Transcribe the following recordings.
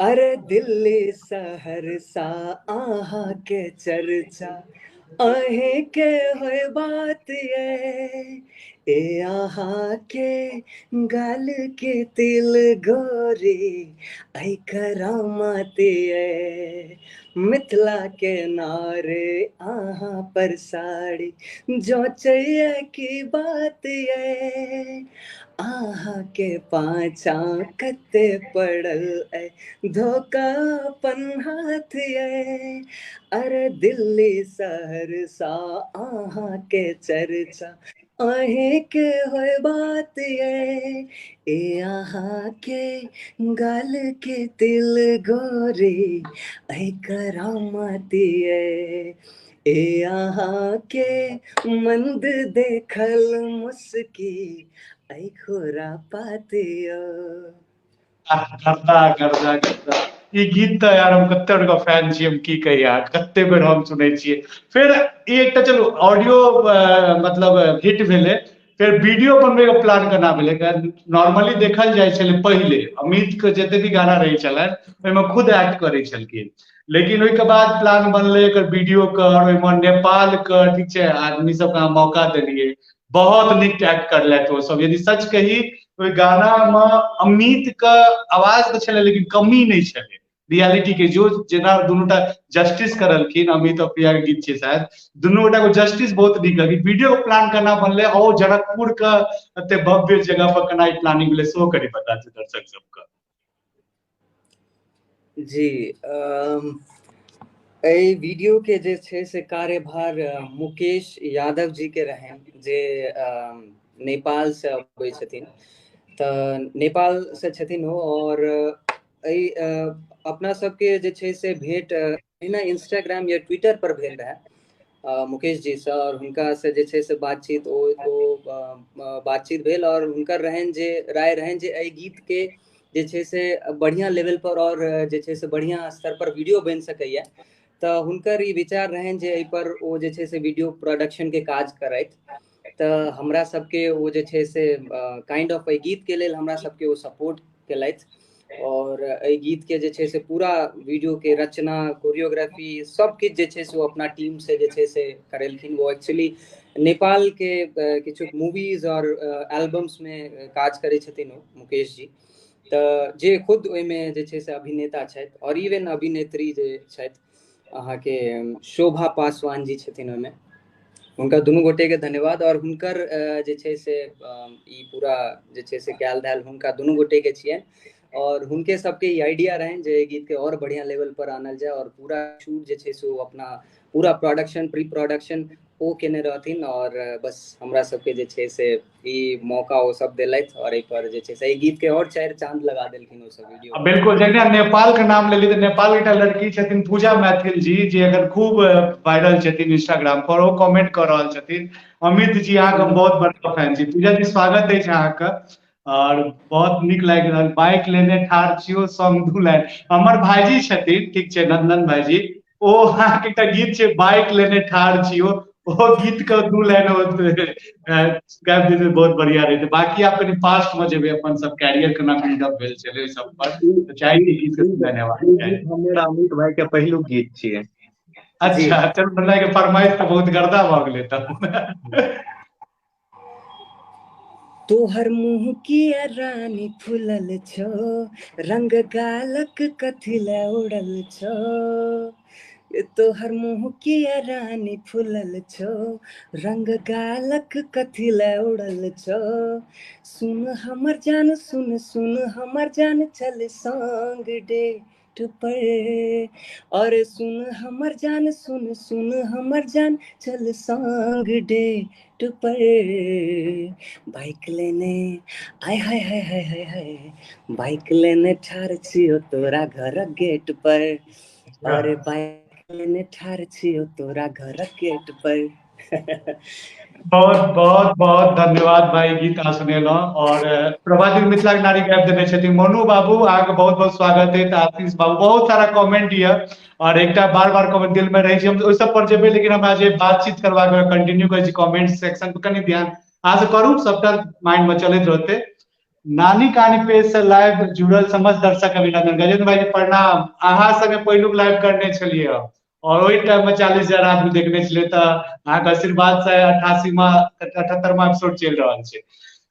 अरे दिल्ली सहरसा अहाँ के चर्चा अहीं के होय बात ये, ए अहाँ के गाल के तिल गोरी ऐ करामत ये, मिथिला के नारे अहाँ पर साड़ी जोचैया की बात ये, अहाँ के पाछा कते पड़ल ऐ धोखा अपन हाथ ये, अरे दिल्ली सहरसा अहाँ के चर्चा अहीं के होय बात ये, ए अहाँ के गाल के तिल गोरी ऐ करामत ये, ए अहाँ के मंद देखल मुस्की ऐ खोरा पात यो। गर्दा गर्दा गर्दा ई गीत तऽ यार हम कते बड़का फैन छी, हम की कही यार, कते बेर हम सुनै छियै। फेर ई एकटा चलू ऑडियो मतलब हिट भेलै, फेर वीडियो बनबै के प्लान केना भेलै? नॉर्मली देखल जाइ छलै पहिले अमित के जते भी गाना रहै छलनि ओहिमे खुद एक्ट करै छलखिन, लेकिन ओहिके बाद प्लान बनलै एकर वीडियो के, ओहिमे नेपाल के ठीक छै आदमी सबके अहाँ मौका देलियै, बहुत नीक एक्ट करलथि ओ सब। यदि सच कही ओहि गाना मे अमित के आवाज तऽ छलै लेकिन कमी नहि छलै रियलिटी के, जो जेना दुनूटा जस्टिस करलखिन अमित और प्रिया के गीत छै शायद, दुनू गोटा को जस्टिस बहुत नीक लगी। वीडियो प्लान केना बनलै और जनकपुर के एते भव्य जगह पर केना प्लानिंग भेलै सेहो कनि बता दियौ दर्शक सबके। जी, एहि वीडियो के जे छै से कार्यभार मुकेश यादव जी के रहनि, जे नेपाल से अबै छथिन, तऽ नेपाल से छथिन ओ। और एहि अपना सबके जे छै से भेंट एहिना इंस्टाग्राम या ट्विटर पर भेल रहए मुकेश जी से, और हुनका से जे छै से बातचीत ओ बातचीत भेल, और हुनकर रहनि जे राय रहनि जे एहि गीत के जे छै से बढ़िया लेवल पर और जे छै से बढ़िया स्तर पर वीडियो बनि सकैया, तऽ हुनकर ई विचार रहनि जे एहि पर ओ जे छै से वीडियो प्रोडक्शन के काज करथि। तऽ हमरा सबके ओ जे छै से काइंड ऑफ एहि गीत के लेल हमरा सबके ओ सपोर्ट केलथि, और एहि गीत के जे छै से पूरा वीडियो के रचना, कोरियोग्राफी सब किछु जे छै से ओ अपना टीम से जे छै से करेलखिन। ओ एक्चुअली नेपाल के किछु मूवीज और एल्बम्स में काज करै छथिन ओ मुकेश जी, तऽ जे खुद ओहिमे जे छै से अभिनेता छथि, और इवन अभिनेत्री जे छथि अहाँके शोभा पासवान जी छथिन ओहिमे, हुनका दुनू गोटेके धन्यवाद। और हुनकर जे छै से ई पूरा जे छै से कयल धयल हुनका दुनू गोटेके छियनि, और हुनके सबके ई आइडिया रहनि जे एहि गीतके और बढ़िया लेवल पर आनल जाय, और पूरा शूट जे छै से ओ अपना पूरा प्रोडक्शन प्री प्रोडक्शन ओ केने रहथिन, और बस हमरा सबके जे छै से ई मौका ओ सब देलथि, और एहि पर जे छै से एहि गीत के और चारि चांद लगा देलखिन ओ सब वीडियो। बिल्कुल, जखने नेपाल के नाम लेली तऽ नेपाल के एकटा लड़की छथिन पूजा मैथिल जी, जे अगर खूब वायरल छथिन इंस्टाग्राम पर, ओ कमेंट कऽ रहल छथिन अमित जी अहाँके हम बहुत बड़का फैन छी। पूजा जी स्वागत अछि अहाँके, और बहुत नीक लागि रहल। बाइक लेने ठाढ़ छियो सॉन्ग दू लाइन, हमर भाईजी छथिन ठीक छै नंदन भाईजी, ओ अहाँके एकटा गीत छै बाइक लेने ठाढ़ छियो, ओ गीत के दू लाइन गाबि देते बहुत बढ़िया रहते। बाकी आप कनि फास्ट मे जेबै अपन सब कैरियर केना बिल्डअप भेल छलै ओहि सब पर, तऽ चाही गीत के दू लाइन हेबाक चाही। हमर अमित भाई के पहिलुक गीत छियै। अच्छा चलू, हमरा के फरमाइश तऽ बहुत गर्दा भऽ गेलै तब। तोहर मुँह किया रानी फुलल छौ, रंग गालक कथी ले उड़ल छौ, तोहर मुँह किया रानी फुलल छौ, रंग गालक कथी ले उड़ल छौ, सुन हमर जान सुन सुन हमर जान चल संग डेट पर, और सुन हमर जान सुन सुन हमर जान चल संग डेट पर, बाइक लेने आय हाय हाय हाय हाय हाय, बाइक लेने ठार छियो तोरा घर गेट पर, और बाइक लेने ठार छियो तोरा घर गेट पर। बहुत बहुत बहुत धन्यवाद भाई, गीत अहाँ सुनेलहुँ। और प्रभाती मिथिला के नारी गाबि देने छथिन मोनू बाबू, अहाँके बहुत बहुत स्वागत है। आशीष बाबू, बहुत सारा कमेंट यऽ और एकटा बार बार कमेंट दिल में रहै छै, हम ओहि सब पर जेबै, लेकिन हमरा जे बातचीत करबाक कंटिन्यू करै छी कमेंट सेक्शन पर कनि ध्यान अहाँ से करू, सबटा माइंड में चलैत रहतै। नानी कहानी पेज से लाइव जुड़ल समस्त दर्शक अभिनंदन। गजेंद्र भाई प्रणाम। अहाँ संगे पहिलुक लाइव करने छलियै और ओहि टाइम में 40,000 आदमी देखने छलियै, तऽ अहाँके आशीर्वाद से 78वां एपिसोड चलि रहल छै।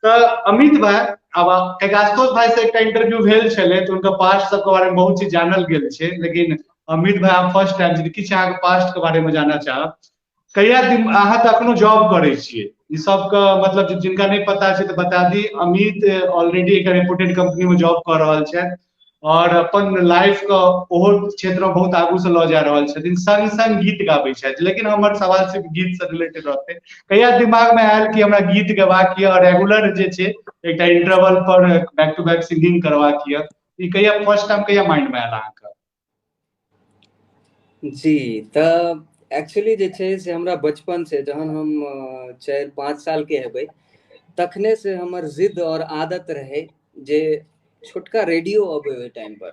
तऽ अमित भाई, आब आशुतोष भाई से एकटा इंटरव्यू भेल छलै तऽ हुनकर पास्ट सबके बारे में बहुत चीज जानल गेल छै, लेकिन अमित भाई हम फर्स्ट टाइम किछु अहाँके पास्ट के बारे में जानना चाहब। कहिया दिन अहाँ तऽ अखनो जॉब करै छियै, ई सबके मतलब जिनका नहि पता छै तऽ बता दी, अमित ऑलरेडी एक रेपुटेड कंपनी में जॉब कर रहल छथि और अपन लाइफ के ओहो क्षेत्र में बहुत आगू से लऽ जा रहल छथिन, संग संग गीत गाबै छथि। लेकिन हमर सवाल सिर्फ गीत से रिलेटेड रहतै, कहिया दिमाग में आयल कि हमरा गीत गेबाक यऽ और रेगुलर जे छै एकटा इंटरवल पर बैक टू बैक सिंगिंग करबाक यऽ, ई कहिया फर्स्ट टाइम कहिया माइंड में आयल अहाँके? जी, तऽ एक्चुअली जे छै से हमरा बचपन से जहन हम 4-5 साल के हेबै तखने से हमर जिद और आदत रहे जे छोटका रेडियो अबै ओहि टाइम पर,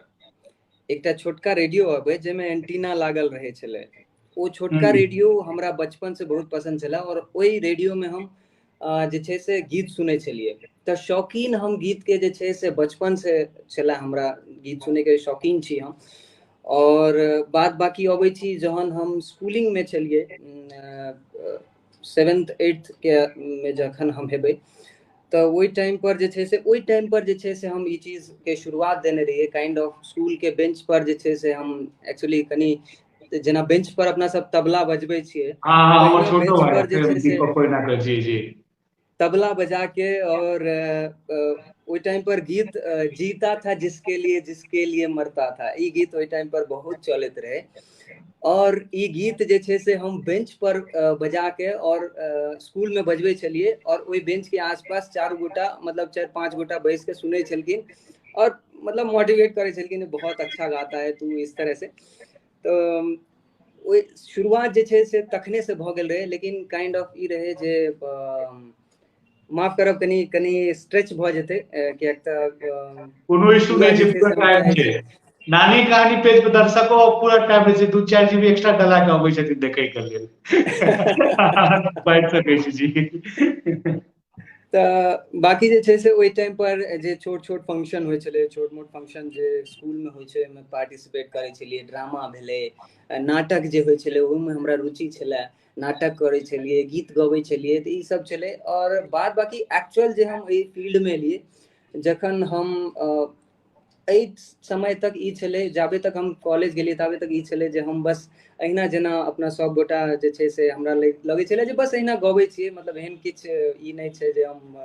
एकटा छोटका रेडियो अबै जाहिमे एंटीना लागल रहै छलै। ओ छोटका रेडियो हमरा बचपन से बहुत पसन्द छलै और ओहि रेडियो में हम जे छै से गीत सुनै छलियै। तऽ शौकीन हम गीत के जे छै से बचपन से छलै, हमरा गीत सुनै के शौकीन छी हम। और बाद बाकी अबै छी जहन हम स्कूलिंग में छलियै, 7th 8th के में जखन हम हेबै तऽ ओहि टाइम पर जे छै से ओहि टाइम पर जे छै से हम ई चीज के शुरुआत देने रहियै। काइंड ऑफ स्कूल के बेंच पर जे छै से हम एक्चुअली कनि जेना बेंच पर अपना सब तबला बजबै छियै, बेंच पर जे छै से जी जी तबला बजा के और ओहि टाइम पर गीत जीता था जिसके लिए मरता था, ई गीत ओहि टाइम पर बहुत चलैत रहे। और ई गीत जे छै से हम बेंच पर बजा के और स्कूल में बजबै छलियै और ओहि बेंच के आसपास 4 गोटा मतलब 4-5 गोटा बैस के सुनै छलखिन और मतलब मोटिवेट करै छलखिन, बहुत अच्छा गाता है तू, इस तरह से। तऽ ओहि शुरुआत जे छै से तखने से भऽ गेल रहै। लेकिन काइंड ऑफ ई रहै जे माफ करब कनि कनि स्ट्रेच भऽ जेतै किएक तऽ कोनो इशू नहि छै, पूरा टाइम छै। नानी कहानी पेज पर दर्शको पूरा टाइम रहै छै, 2-4 जीबी एक्स्ट्रा डला के अबै छथिन देखै के लेल। बाजि सकै छी जी। तऽ बाकी जे छै से ओहि टाइम पर जे छोट छोट फंक्शन होइ छलै, छोट मोट फंक्शन जे स्कूल में होइ छै ओहिमे पार्टिसिपेट करै छलियै। ड्रामा भेलै, नाटक जे होइ छलै ओहोमे हमरा रुचि छलै, नाटक करै छलियै, गीत गबै छलियै, तऽ ई सब छलै। और बाद बाकी एक्चुअल जे हम एहि फील्ड में एलियै जखन हम एहि समय तक ई छलै, जाबे तक हम कॉलेज गेलियै ताबे तक ई छलै जे हम बस अहिना जेना अपना सब गोटा जे छै से हमरा लगै छलै जे बस अहिना गबै छियै, मतलब एहन किछु ई नहि छै जे हम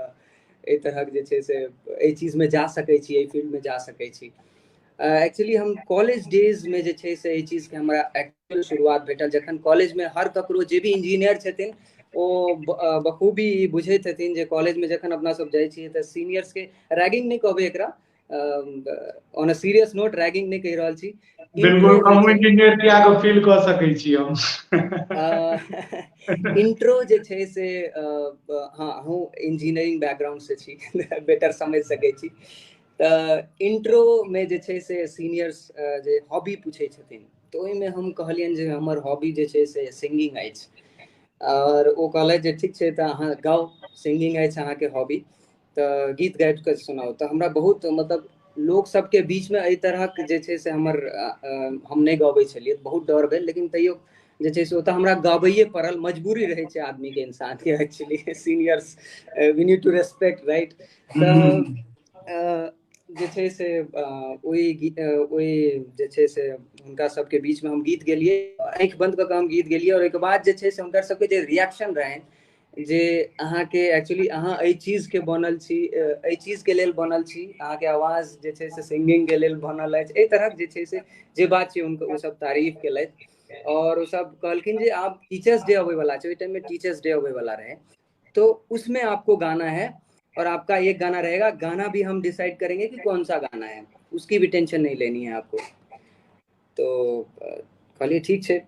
एहि तरहक जे छै से एहि चीजमे जा सकै छी, एहि फील्डमे जा सकै छी। एक्चुअली हम कॉलेज डेजमे जे छै से एहि चीजके हमरा एक्चुअल शुरुआत भेटल जखन कॉलेजमे हर ककरो जे भी इंजीनियर छथिन ओ बखूबी ई बुझैत छथिन जे कॉलेजमे जखन अपना सब जाइ छियै तऽ सीनियर्सके रैगिंग नहि कहबै एकरा, on a serious note ragging नहि कहि रहल छी, बिल्कुल हम इंजीनियर के आगे फील कऽ सकै छी हम। इंट्रो जे छै से हाँ हम इंजीनियरिंग बैकग्राउंड से छी, बेटर समझ सकै छी। तऽ इंट्रो में जे छै से सीनियर्स जे हॉबी पूछै छथिन तऽ ओहिमे हम कहलियनि जे हमर हॉबी जे छै से सिंगिंग अछि। और ओ कहलथि जे ठीक छै तऽ अहाँ गाउ, सिंगिंग अछि अहाँके हॉबी, तऽ गीत गाबि कऽ सुनाउ। तऽ हमरा बहुत मतलब लोक सबके बीचमे एहि तरहक जे छै से हमर हम नहि गबै छलियै, बहुत डर भेल, लेकिन तैयो जे छै से ओतऽ हमरा गाबैए पड़ल, मजबूरी रहै छै आदमीके, इंसानके, actually seniors we need to respect right. तऽ जे छै से ओहि गीत ओहि जे छै से हुनका सबके बीचमे हम गीत गेलियै, आँखि बन्द कऽ कऽ हम गीत गेलियै। और ओहिके बाद जे छै से हुनकर सबके जे रिएक्शन रहनि जे अहाँके एक्चुअली अहाँ एहि चीजके बनल छी, एहि चीजके लेल बनल छी, अहाँके आवाज जे छै से सिंगिंगके लेल बनल अछि, एहि तरहक जे छै से जे बात छै हुनकर ओ सब तारीफ केलथि। और ओ सब कहलखिन जे आब टीचर्स डे अबै वाला छै, ओहि टाइममे टीचर्स डे अबै वाला रहै, तो उसमें आपको गाना है और आपका एक गाना रहेगा, गाना भी हम डिसाइड करेंगे कि कौन सा गाना है, उसकी भी टेंशन नहीं लेनी है आपको। तो कहलिए ठीक छै।